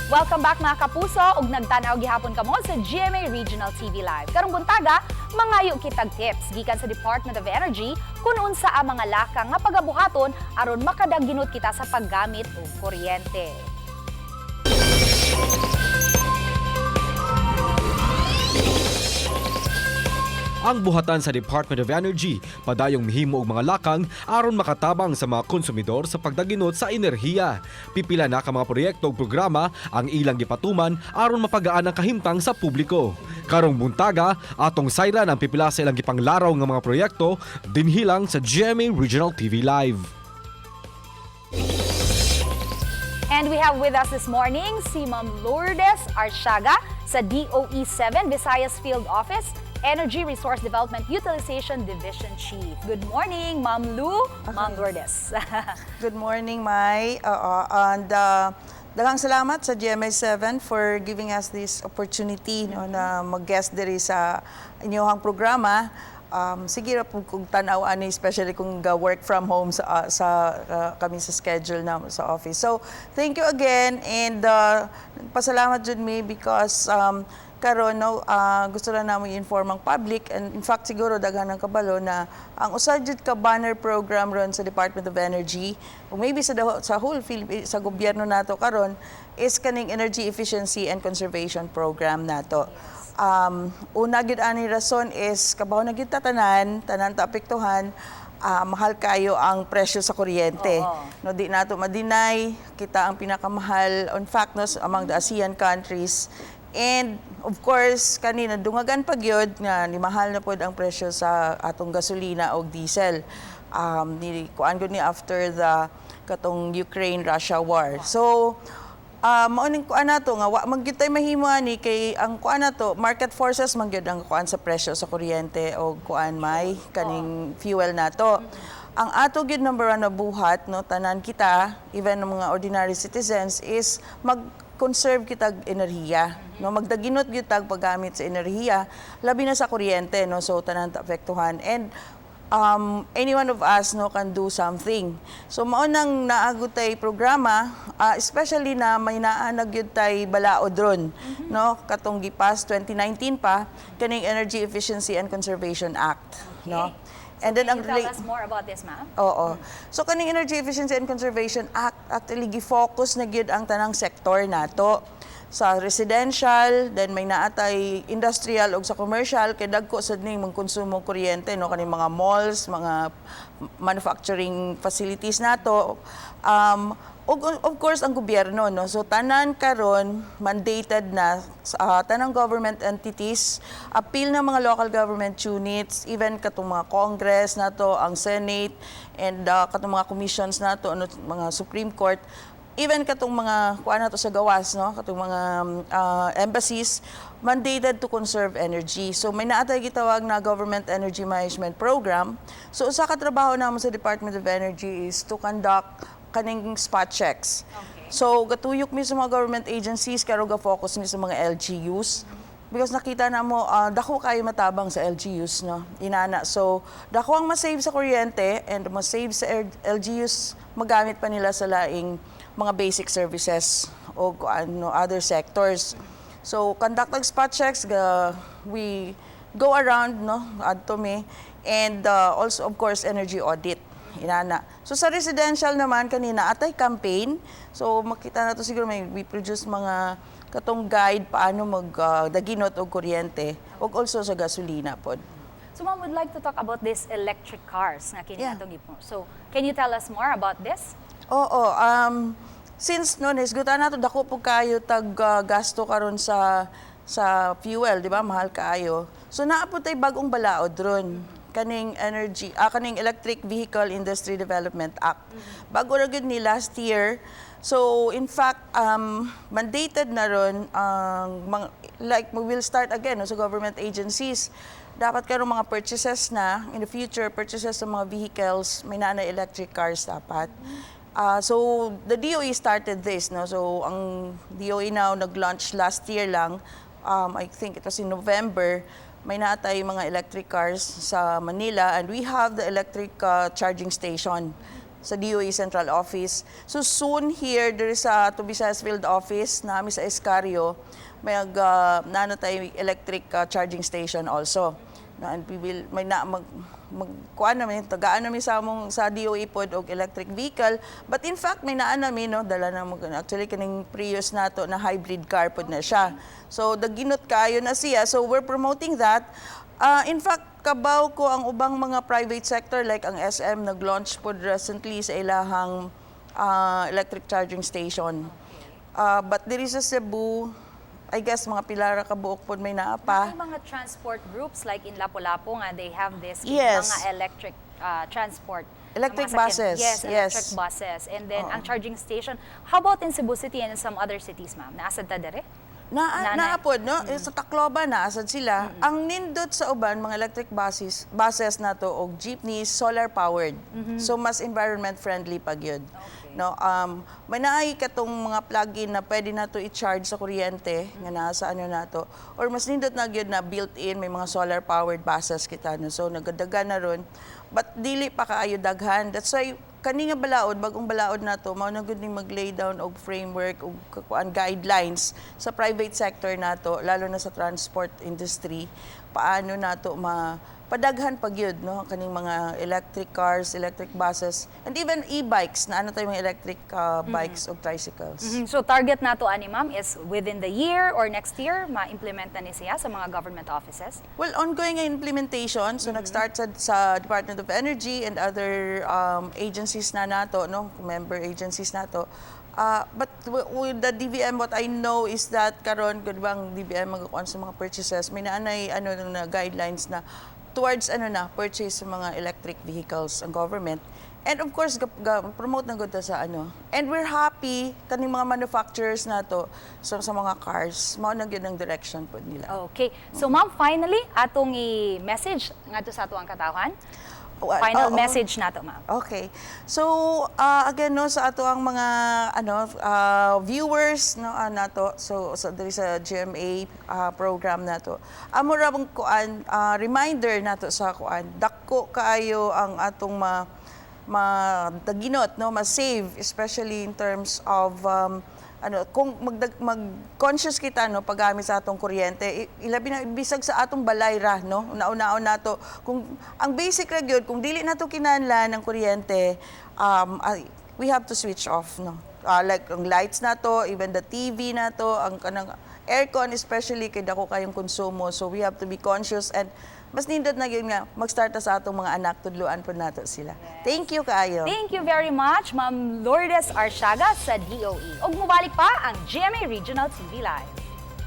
Welcome back, mga kapuso, ug nagtan-aw gihapon kamo sa GMA Regional TV Live. Karong buntaga, mangayo kitag tips gikan sa Department of Energy kung unsa ang mga lakang nga pagabuhaton aron makadaginot kita sa paggamit og kuryente. Ang buhatan sa Department of Energy padayong mihimo og mga lakang aron makatabang sa mga konsumidor sa pagdaginot sa enerhiya. Pipila na ka mga proyekto ug programa ang ilang gipatuman aron mapagaan ang kahimtang sa publiko. Karong buntaga, atong sayran ang pipila sa ilang gipanglaraw nga mga proyekto dinhi lang sa GMA Regional TV Live. And we have with us this morning si Ma'am Lourdes Arsiaga sa DOE 7 Visayas Field Office, Energy Resource Development Utilization Division Chief. Good morning, Ma'am Lou, Ma'am Lourdes. Good morning, Mai. Oo, and daghang salamat sa GMA7 for giving us this opportunity, no, na mag-guest diri sa inyong programa. Sige ra pud kung tan-aw ani, especially kung ga work from home sa kami sa schedule na sa office. So, thank you again and pasalamat jud mi because karon, no, gusto lang namo i-inform ang public, and in fact siguro daghan ng kabalo na ang usa jud ka banner program ron sa Department of Energy o maybe sa whole sa gobyerno nato karon is kaning Energy Efficiency and Conservation Program nato. Una gyud ani rason is kabaw na gyud ta tanan, tanan ta apektuhan, mahal kayo ang presyo sa kuryente. No, di nato ma-deny, kita ang pinakamahal on fact, no, among the ASEAN countries. And of course, kanina dungagan pa gyud nga ni mahal na pod ang presyo sa atong gasolina o diesel. Ni kuan gud ni after the katong Ukraine-Russia war. So, mao ning kuan nato nga wa man gyud tay mahimo ani kay ang kuan nato, market forces man gyud ang kuan sa presyo sa kuryente o kuan may kaning fuel nato. Ang ato gyud number one na buhat, no, tanan kita, even ang mga ordinary citizens, is mag-conserve kitag enerhiya, no, magdaginot gyud tag paggamit sa enerhiya, labi na sa kuryente, no. So tanan ta apektuhan and any one of us, no, can do something. So mao nang naa gud tay programa, especially na may naa na gyud tay balaod ron, no, katong gipas 2019 pa kaning Energy Efficiency and Conservation Act, no. And then Can ang you tell us more about this, ma'am? Oo. So kaning Energy Efficiency and Conservation Act actually gi-focus na gyud ang tanang sektor nato sa residential, then may naa tay industrial ug sa commercial kay dagko sad ning mangkonsumo kuryente, no, kaning mga malls, mga manufacturing facilities nato. Ug of course ang gobyerno, no. So tanan karon mandated na tanang government entities, apil na mga local government units, even katong mga Congress nato, ang Senate and katong mga commissions nato, ano, mga Supreme Court, even katong mga kuan nato sa gawas, no, katong mga embassies, mandated to conserve energy. So may naa tay gitawag na Government Energy Management Program. So usa ka trabaho namo sa Department of Energy is to conduct kaning spot checks. So gatuyok mi sa mga government agencies, pero ga-focus mi sa mga LGUs because nakita na mo dako kayo matabang sa LGUs, no, inana. So dako ang masave sa kuryente and masave sa LGUs, magamit pa nila sa laing mga basic services o ano, other sectors. So conduct og spot checks, we go around, no, adto mi, and also of course energy audit inana. So sa residential naman kanina naa tay campaign. So makita na to siguro, may we produce mga katong guide paano mag daginot og kuryente ug also sa gasolina pod. So ma'am, would like to talk about this electric cars nga kini atong gipo. So can you tell us more about this? Oo, since no hisgutan nato dako pud kayo tag gasto karon sa fuel, di ba? Mahal kaayo. So naa pud tay bag-ong balaod ron kaning energy kaning Electric Vehicle Industry Development Act. Bago ra gyud ni last year. So in fact mandated na ron ang like we will start again, no, sa government agencies dapat karon mga purchases na in the future, purchases sa mga vehicles, may naa na electric cars dapat. So the DOE started this, no? So ang DOE now nag-launch last year lang. I think it was in November. May naa tay mga electric cars sa Manila and we have the electric charging station. Sa DOE Central Office. So soon here, there is a Visayas Field Office nami sa Escario. May naano tayo electric charging station also. No, and we will may na mag mag kuan namin, tagaan namin sa among sa DOE pod og electric vehicle, but in fact may naa namin, no, dala na mo actually kaning Prius nato na hybrid car pod na siya, so daginot kaayo na siya. So we're promoting that. In fact, kabaw ko ang ubang mga private sector like ang SM, nag-launch pod recently sa ilahang electric charging station. But there is a Cebu, I guess mga pila ra ka buok pod may naa pa. May mga transport groups like in Lapu-Lapu nga they have this mga electric transport. Electric mga sakyan. Buses. Yes, electric buses. And then ang charging station. How about in Cebu City and in some other cities, ma'am? Naa sad ta dere? Na, Na- naa pod, no? Eh, sa Tacloban, naa sad sila. Ang nindot sa uban, mga electric buses nato og jeepneys, solar powered. So mas environment friendly pag yun. No, may naay katong mga plug-in na pwede nato i-charge sa kuryente nga naa sa ano nato, or mas nindot na gyud na built-in, may mga solar powered buses kita, no. So nagadagan na ron, but dili pa kaayo daghan. That's why kani nga balaod, bagong balaod nato, mao na gud ning mag-lay down og framework og kuan, guidelines sa private sector nato, lalo na sa transport industry, paano nato ma padaghan pag yun, no, kaning mga electric cars, electric buses, and even e-bikes na ano tayo, mga electric bikes og tricycles. So target nato ani, ma'am, is within the year or next year ma-implement na ni siya sa mga government offices. Well, ongoing ang implementation. So, nag-start sa Department of Energy and other agencies na nato, no? Member agencies nato. But with the DBM, what I know is that karon gud bang DBM magakuan sa mga purchases, may naanay ano na guidelines na towards ano na purchase sa mga electric vehicles ang government. And of course, promote na gud ta sa ano. And we're happy kaning mga manufacturers nato sa mga cars. Mao na gyud ang direction pod nila. Okay. So ma'am, finally atong i-message ngadto sa atuang katawhan. Well, Final oo. Message nato, ma'am. Okay. So, again, no, sa ato ang mga ano viewers, no, nato, so diri sa GMA program nato. Amo ra bang kuan, reminder nato sa kuan, dako kaayo ang atong ma madaginot, no, ma-save, especially in terms of ano, kung mag conscious kita, no, paggamit sa atong kuryente, ilabi na bisag sa atong balay ra, no, una-unaon nato kung ang basic ra gyud, kung dili nato kinahanglan ng kuryente, we have to switch off, no. Like ang lights nato, even the TV nato, ang kanang aircon especially, kay dako kayong konsumo. So we have to be conscious, and mas nindot na gyud nga mag-start ta sa atong mga anak, tudluan po nato sila. Thank you kaayo. Thank you very much, Ma'am Lourdes Arsiaga sa DOE. Ug mubalik pa ang GMA Regional TV Live.